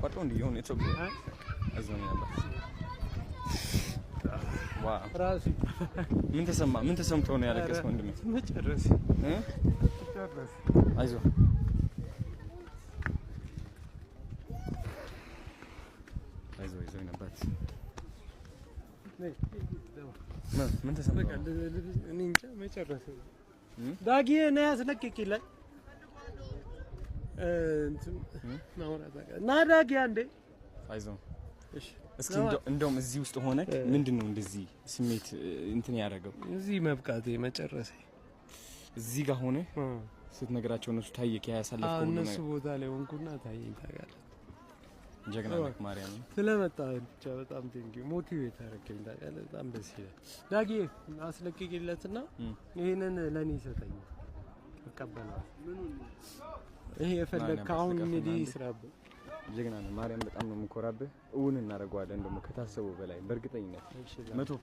ላቋርጠው እንዴ? የሆነ ኢትዮጵያ አይዞህ አባት። Wow! ራሱ። ምን ተሰማ? ምን ተሰምቶ ነው ያለቀስከው ወንድሜ? መጨረስ። እ? ጨረስ። አይዞህ፣ አይዞህ፣ አይዞህ አባት። ምን ተሰምቶ በቃ ነው? እኔ እንጃ፣ መጨረስ። እ? ዳጊ ና፣ ያስለቅቅላል እንትን ማውራት ና ዳጊ አንዴ። አይዞህ። እሺ። እስኪ እንደውም እዚህ ውስጥ ሆነ ምንድን ነው እንደዚህ ስሜት እንትን ያደረገው? እዚህ መብቃቴ፣ መጨረሴ። እዚህ ጋር ሆነ ስትነግራቸው እነሱ ታየክ ያሳለፍከው ሁሉ እነሱ ነገር? ቦታ ላይ ሆንኩና ታየኝ፣ ታውቃለህ። ጀግና ነህ ማርያም። ስለመጣ ብቻ በጣም thank you፣ motivate አደረገኝ፣ ታውቃለህ። በጣም ደስ ይላል። ዳጊ አስለቅቂለትና ይሄንን ለእኔ ይሰጠኛል፣ እቀበለዋለሁ። ይሄ የፈለግከ አሁን እንግዲህ ይስራብህ። ጀግና ነህ ማርያም፣ በጣም ነው የምኮራብህ። እውን እናደርገዋለን ደግሞ ከታሰበው በላይ በእርግጠኝነት 100።